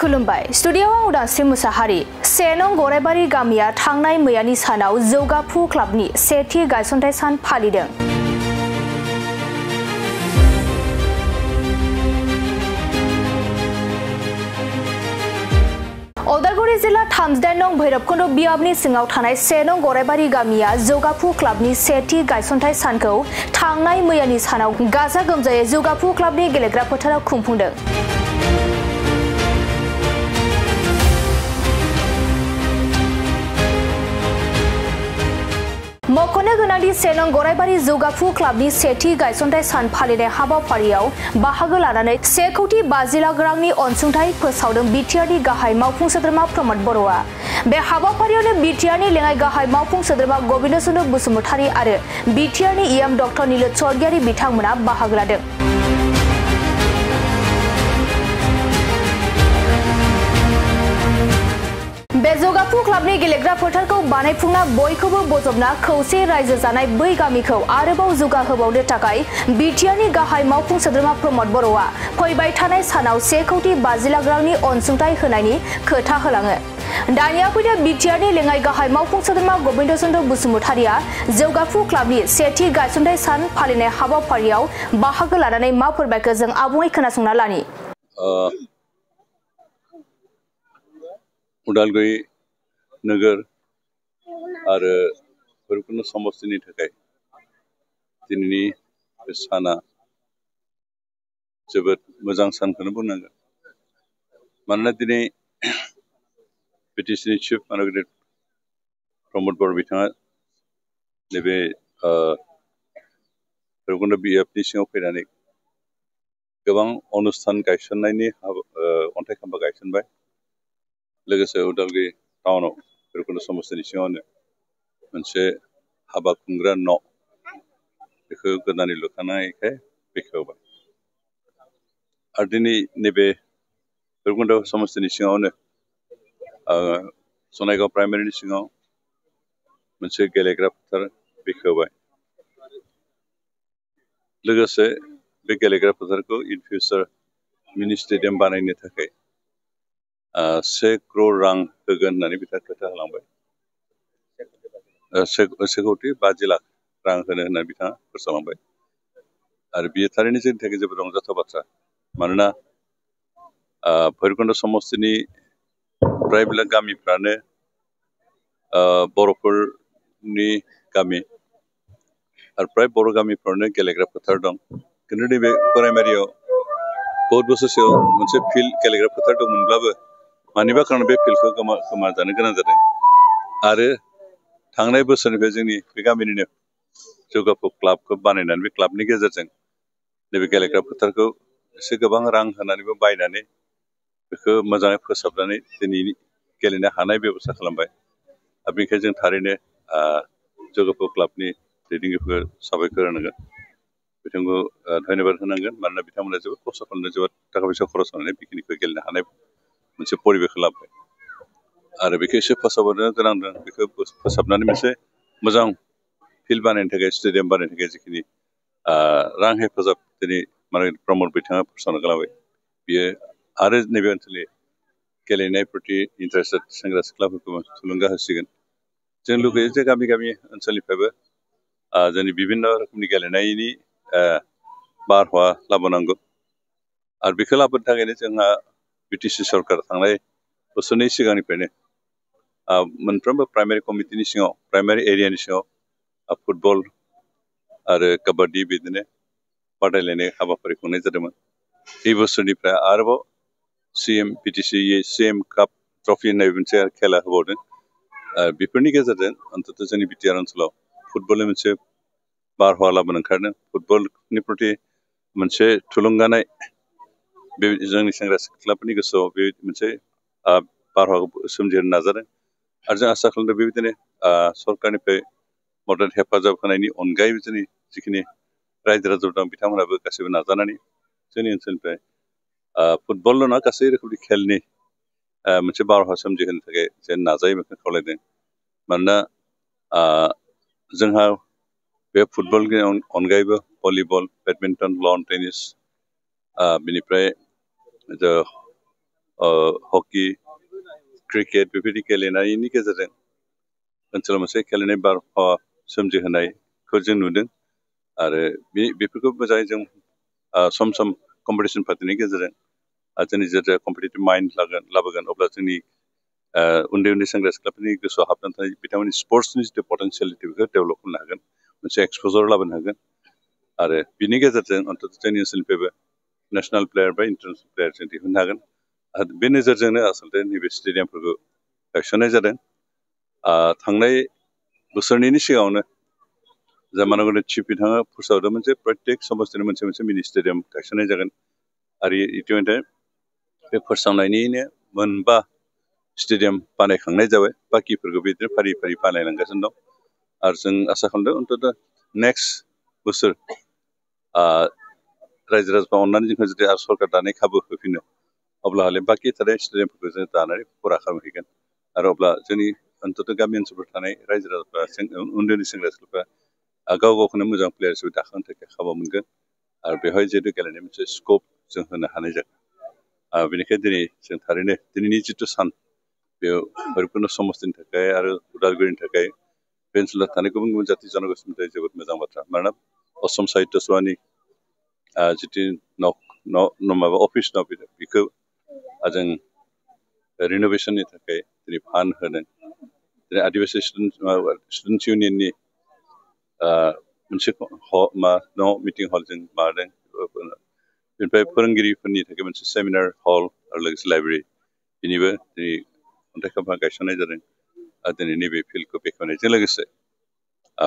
खुलुमबाय स्टुडियोआव उदांस्रि मुसाहारि सेनं गरायबारि गामिया थांनाय मैयानि सानाव जौगाफु क्लाबनि सेथि गायसनथाय सान फालिदों। उदालगुरि जिल्ला 39 नं भैरबकुंड बियाबनि सिङाव थानाय सेनं गरायबारि गामिया जौगाफु क्लाबनि सेथि गायसनथाय सानखौ थांनाय मैयानि सानाव गाजा गोमजायै जौगाफु क्लाबनि गेलेग्रा फोथाराव खुंफुंदों। मख'नो गोनांदि सेनं गरायबारि जौगाफु क्लाबनि सेथि गायसनथाय सान फालिनाय हाबाफारियाव बाहागो लानानै 1 कौटि 50 लाख रांनि अनसुंथाइ फोसावदों बिटिआरनि गाहाय मावफुं सोद्रोमा प्रमद बर'आ। बे हाबाफारियावनो बिटिआरनि लेङाइ गाहाय मावफुं सोद्रोमा गबिन्द चन्द्र बसुमतारी आरो बिटिआरनि इएम डक्टर नीलोद स्वर्गियारि बिथांमोना बाहागो लादों। बे जौगाफु क्लाबनि गेलेग्रा फोथारखौ बानायफुंना बयखौबो बजबना खौसे रायजो जानाय बै गामिखौ आरोबाव जौगाहोबावनो थाखाय बिटिआरनि गाहाय मावफुं सोद्रोमा प्रमद बर'आ फैबाय थानाय सानाव 1 कौटि 50 लाख रांनि अनसुंथाइ होनायनि खोथा होलाङो। दानिया फैदो बिटिआरनि लेङाइ गाहाय मावफुं सोद्रोमा गबिन्द चन्द्र बसुमतारीआ जौगाफु क्लाबनि सेथि गायसनथाय सान फालिनाय हाबाफारियाव बाहागो लानानै मा फोरमायखो जों आबुङै खोनासंना लानि। उदालगुरि नोगोर आरो भैरबकुंड समस्तिनि थाखाय दिनैनि बे साना जोबोद मोजां सानखौनो बुंनांगोन। मानोना दिनै बिटिसिनि चिफ मानगेट प्रमद बर' बिथाङा नैबे भैरबकुंड बिएफनि सिङाव फैनानै गोबां अनुस्थान गायसननायनि अन्थाइ खाम्फा गायसनबाय। लोगोसे उदालगुरि टाउनाव भैरबकुंड समस्तिनि सिङावनो मोनसे हाबा खुंग्रा न' बेखौ गोदानै लुखानायखाय बेखेवबाय। आरो दिनै नैबे भैरबकुंड समस्तिनि सिङावनो सनायगाव प्राइमारिनि सिङाव मोनसे गेलेग्रा फोथार बेखेवबाय। लोगोसे बे गेलेग्रा फोथारखौ इन फिउचार मिनि स्टेडियाम बानायनो थाखाय 1 करोड़ रां होगोन होननानै बिथाङा खोथा होलांबाय। 1 कौटि 50 लाख रां होनो होननानै बिथाङा फोसावलांबाय। आरो बियो थारैनो जोंनि थाखाय जोबोद रंजाथाव बाथ्रा। मानोना भैरबकुंड समस्तिनि प्राय गामिफ्रानो बर'फोरनि गामि आरो प्राय बर' गामिफ्रावनो गेलेग्रा फोथार दं। खिन्थु नैबे गरायमारियाव बहुत बोसोरसोआव मोनसे फिल्ड गेलेग्रा फोथार दंमोनब्लाबो मानिबा खारनाव बे फिल्डखौ गोमाजानो गोनां जादों। आरो थांनाय बोसोरनिफ्राय जोंनि बे गामिनिनो जौगाफु क्लाबखौ बानायनानै बे क्लाबनि गेजेरजों नैबे गेलेग्रा फोथारखौ एसे गोबां रां होनानैबो बायनानै बेखौ मोजाङै फोसाबनानै दिनै गेलेनो हानाय बेब'स्था खालामबाय। आरो बेनिखायनो जों थारैनो जौगाफु क्लाबनि दैदेनगिरिफोरखौ साबायखर होनांगोन। बिथांखौ धन्यबाद होनांगोन। मानोना बिथांमोना जोबोद खस्थ' खालामनानै जोबोद थाखा फैसा खरस खालामनानै बेखिनिखौ गेलेनो हानाय मोनसे परिबेखौ लाबोबाय। आरो बेखौ एसे फोसाबनो गोनां दं। बेखौ फोसाबनानै मोनसे मोजां फिल्ड बानायनो थाखाय स्टेडियाम बानायनो थाखाय जिखिनि रां हेफाजाब दिनै माने प्रमद बिथाङा फोसावना गालांबाय बियो आरो नैबे ओनसोलनि गेलेनाय प्रति इन्टारेस्टेड सेंग्रा सिख्लाफोरखौ थुलुंगा होसिगोन। जों लुगैयो जे गामि गामि ओनसोलनिफ्रायबो जोंनि बिभिन्न रोखोमनि गेलेनायनि बारहावा लाबोनांगौ। आरो बेखौ लाबोनो थाखायनो जोंहा बिटिसि सरकार थांनाय बोसोरनै सिगांनिफ्रायनो मोनफ्रोमबो प्राइमारि कमिटिनि सिङाव प्राइमारि एरियानि सिङाव फुटबल आरो काबाड्डि बिदिनो बादायलायनाय हाबाफारि खुंनाय जादोंमोन। बे बोसोरनिफ्राय आरोबाव CM काप ट्रफि होननाय मोनसे खेला होबावदों। बेफोरनि गेजेरजों अन्तत' जोंनि बिटिआर ओनसोलाव फुटबलनि मोनसे बारहावा लाबोनो ओंखारदों। फुटबलनि प्रति मोनसे थुलुंगानाय बे जोंनि सेंग्रा सिख्लाफोरनि गोसोआव बे मोनसे बारहावाखौ सोमजिहोनो नाजादों। आरो जों आसा खालामदों बेबायदिनो सरकारनिफ्राय मदद हेफाजाब होनायनि अनगायैबो जोंनि जिखिनि रायजो राजा दं बिथांमोनाबो गासैबो नाजानानै जोंनि ओनसोलनिफ्राय फुटबलल' नङा गासै रोखोमनि खेलनि मोनसे बारहावा सोमजिहोनो थाखाय जों नाजायो बेखौ खावलायदों। मानोना जोंहा बे फुटबलनि अनगायैबो भलिबल, बेडमिन्टन, लन टेनिस, बेनिफ्राय हकि क्रिकेट बेबायदि गेलेनायनि गेजेरजों ओनसोलाव मोनसे गेलेनाय बारहावा सोमजिहोनायखौ जों नुदों आरो बेफोरखौ मोजाङै जों सम सम कम्पिटिसन फाथिनायनि गेजेरजों जोंनि जेब्ला कम्पिटिटिभ माइन्ड लाबोगोन अब्ला जोंनि उन्दै उन्दै सेंग्रा सिख्लाफोरनि गोसोआव हाबनानै थानाय बिथांमोननि स्पर्ट्सनि जिथु पटेन्सियेलिटि बेखौ डेभेलप खालामनो हागोन मोनसे एक्सप'जार लाबोनो हागोन आरो बिनि गेजेरजों अन्तत जोंनि ओनसोलनिफ्रायबो नेसनेल प्लेयार बा इन्टारनेसनेल प्लेयार जों दिहुननो हागोन आरो बे नोजोरजोंनो आसलते नैबे स्टेडियामफोरखौ गायसननाय जादों थांनाय बोसोरनैनि सिगाङावनो जामानगरनि चिफ बिथाङा फोसावदोंमोन जे प्रत्येक समस्तिनि मोनसे मोनसे मिनि स्टेडियाम गायसननाय जागोन आरो इतिमধ্যे बे फोसावनायनिनो मोनबा स्टेडियाम बानायखांनाय जाबाय बाकिफोरखौ बिदिनो फारि फारि बानायलांगासिनो दं आरो जों आसा खालामदों अन्तत नेक्स्ट बोसोर रायजो राजाफ्रा अननानै जोंखौ जुदि आरो सरकार दानाय खाबु होफिनो अब्ला हले बाखि थानाय स्टेडियामफोरखौ जों दानानै फुरा खालामहैगोन आरो अब्ला जोंनि अन्तत गामि ओनसोलफ्राव थानाय रायजो राजाफ्रा उन्दै उन्दै सेंग्रा सिख्लाफ्रा गाव गावखौनो मोजां प्लेयार हिसाबै दाखांनो थाखाय खाबु मोनगोन आरो बेवहाय जिहेतु गेलेनाय मोनसे स्कप जों होनो हानाय जागोन बेनिखायनो दिनै जों थारैनो दिनैनि जिथु सान बेयाव भैरबकुन्द समस्तिनि थाखाय आरो उदालगुरिनि थाखाय बे ओनसोलाव थानाय गुबुन गुबुन जाथि जनगोष्ठीनि थाखाय जोबोद मोजां बाथ्रा मानोना असम साहित्य सभानि जिथु माबा अफिस दं बेखौ जों रिन'भेसननि थाखाय दिनै फान्ड होदों दिनै आदिबासि स्टुडेन्टस इउनियननि मोनसे मिटिं हल जों माबादों बेनिफ्राय फोरोंगिरिफोरनि थाखाय मोनसे सेमिनार हल आरो लोगोसे लाइब्रेरि बेनिबो दिनै अन्थाइ खाम्फा गायसननाय जादों आरो दिनै नैबे फिल्डखौ बेखेवनायजों लोगोसे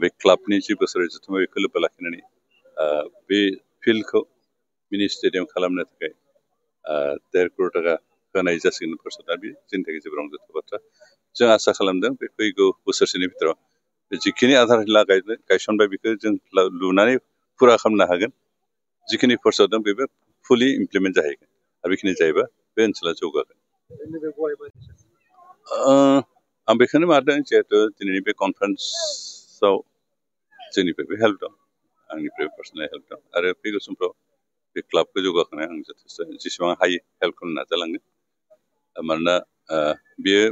बे क्लाबनि जि बोसोरारि जथुम्माय बेखौ लोब्बा लाखिनानै बे फिल्डखौ मिनि स्टेडियाम खालामनो थाखाय 1.5 करोड़ टाका होनाय जासिगोन फसंथान बे जोंनि थाखाय जोबोर रंजाथाव बाथ्रा जों आसा खालामदों बे फैगौ बोसोरसेनि भितराव जिखिनि आधार गायसनबाय बेखौ जों लुनानै फुरा खालामनो हागोन जिखिनि फोसावदों बेबो फुलि इमप्लिमेन्ट जाहैगोन आरो बेखिनि जायोबा बे ओनसोला जौगागोन आं बेखौनो मादों जिहेतु दिनैनि बे कनफारेन्सआव जोंनिफ्रायबो हेल्प दं आंनिफ्रायबो पार्सनेल हेल्प दं आरो फैगौ समफ्राव बे क्लाबखौ जौगाखांनाय आं जथेस्थ' जेसेबां हायो हेल्प खालामनो नाजालांगोन मानोना बेयो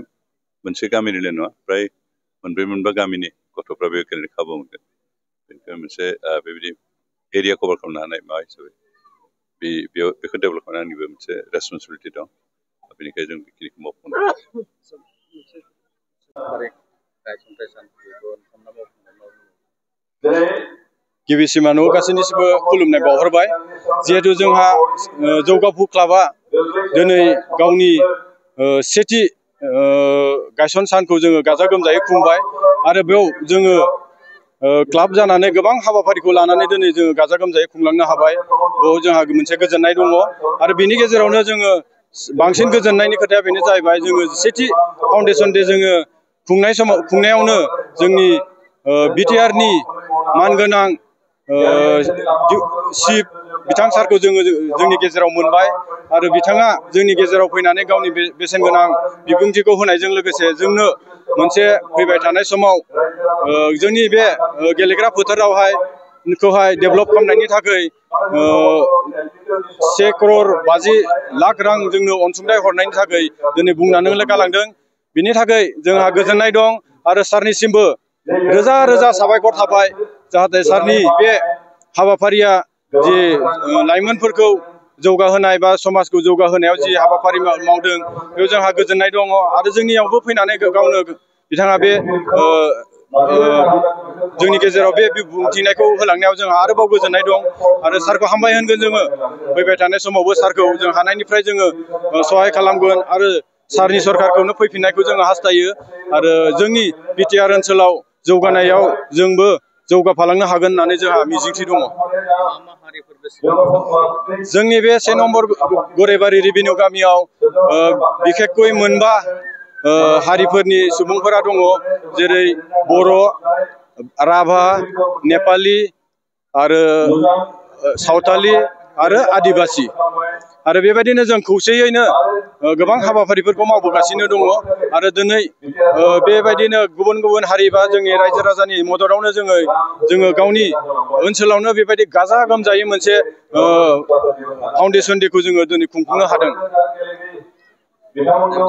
मोनसे गामिनिल' नङा फ्राय मोनब्रै गामिनि गथ'फ्रा बे गेलेनो खाबु मोनगोन बेनिखायनो मोनसे बेबायदि एरिया कभार खालामनो हानाय मा हिसाबै बेयाव बेखौ डेभेलप खालामनाय आंनिबो मोनसे रेसपन्सिबिलिटि दं बेनिखायनो जों बेखिनिखौ मावफुंनो गिबिसिमानो गासैनिसिमबो खुलुमनाय बावहरबाय जिहेतु जोंहा जौगाफु क्लाबा दिनै गावनि सेथि गायसन सानखौ जोङो गाजा गोमजायै खुंबाय आरो बेयाव जोङो क्लाब जानानै गोबां हाबाफारिखौ लानानै दिनै जोङो गाजा गोमजायै खुंलांनो हाबाय बेयाव जोंहा मोनसे गोजोननाय दङ आरो बेनि गेजेरावनो जोङो बांसिन गोजोननायनि खोथाया बेनो जाहैबाय जोङो सेथि फाउन्डेसन डे जोङो खुंनायावनो जोंनि बिटिआरनि मानगोनां चिफ बिथां सारखौ जोङो जोंनि गेजेराव मोनबाय आरो बिथाङा जोंनि गेजेराव फैनानै गावनि बेसेन गोनां बिबुंथिखौ होनायजों लोगोसे जोंनो मोनसे फैबाय थानाय समाव जोंनि बे गेलेग्रा फोथारावहाय डेभेलप खालामनायनि थाखाय 1,50,00,000,000 रां जोंनो अनसुंथाइ हरनायनि थाखाय दिनै बुंनानै गालांदों बिनि थाखाय जोंहा गोजोननाय दं आरो सारनिसिमबो रोजा रोजा साबायखर थाबाय जाहाथे सारनि बे हाबाफारिया जि लाइमोनफोरखौ जौगाहोनाय बा समाजखौ जौगाहोनायाव जि हाबाफारि मावदों बेयाव जोंहा गोजोननाय दङ आरो जोंनियावबो फैनानै गावनो बिथाङा बे जोंनि गेजेराव बे बिबुंथिनायखौ होलांनायाव जोंहा आरोबाव गोजोननाय दं आरो सारखौ हामबाय होनगोन जोङो फैबाय थानाय समावबो सारखौ जों हानायनिफ्राय जोङो सहाय खालामगोन आरो सारनि सरकारखौनो फैफिननायखौ जोङो हास्थायो आरो जोंनि बिटिआर ओनसोलाव जौगानायाव जोंबो जौगाफालांनो हागोन होननानै जोंहा मिजिंथि दङ जोंनि बे 1 नम्बर गराइबारि रेभिनिउ गामियाव बिखेकयै मोनबा हारिफोरनि सुबुंफोरा दङ जेरै बर' राभा नेपालि आरो सावथालि आरो आदिबासि आरो बेबायदिनो जों खौसेयैनो गोबां हाबाफारिफोरखौ मावबोगासिनो दङ आरो दिनै बेबायदिनो गुबुन गुबुन हारि बा जोंनि रायजो राजानि मददावनो जोङो गावनि ओनसोलावनो बेबायदि गाजा गोमजायै मोनसे फाउन्डेसन डेखौ जोङो दिनै खुंफुंनो हादों बिथांमोनखौ